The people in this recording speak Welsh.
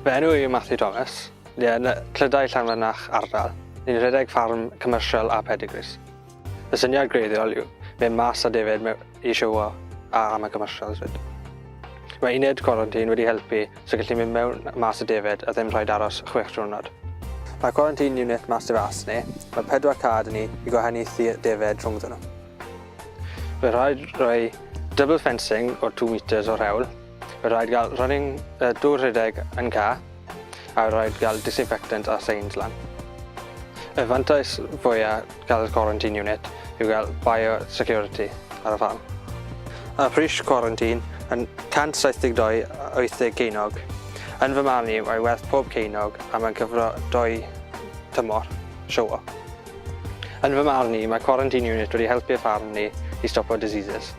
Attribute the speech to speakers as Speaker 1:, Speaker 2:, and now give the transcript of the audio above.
Speaker 1: Fy enw i yw Matthew Thomas. Ni yn Clydau Llanfyrnach ardal. Ni'n rhedeg ffarm commercial a pedigrees. Y syniad gwreiddiol yw mynd mas â defaid i showo a am y commercials 'fyd. Mae uned quarantine wedi helpu so gallu mynd mewn a mas y defaid a ddim rhaid aros chwech diwrnod. Mae quarantine unit mas tu fas ni, mae pedwar ca 'da ni i gwahaniaethu defaid rhwngddyn nhw. Mae rhaid rhoi double fencing o 2 metres o'r hewl. Mae rhaid gael running, dŵr rhedeg yn ca, a rhaid gael disinfectant a signs lan. Y fantais fwya gael y quarantine unit yw gael bio-security ar y ffarm. Y pris quarantine yn 172 80 ceiniog. Yn fy marn i, mae werth pob ceiniog a mae'n cyfro doi tymor, show Yn fy marn i, mae quarantine unit wedi helpu'r ffarm ni i stopo diseases.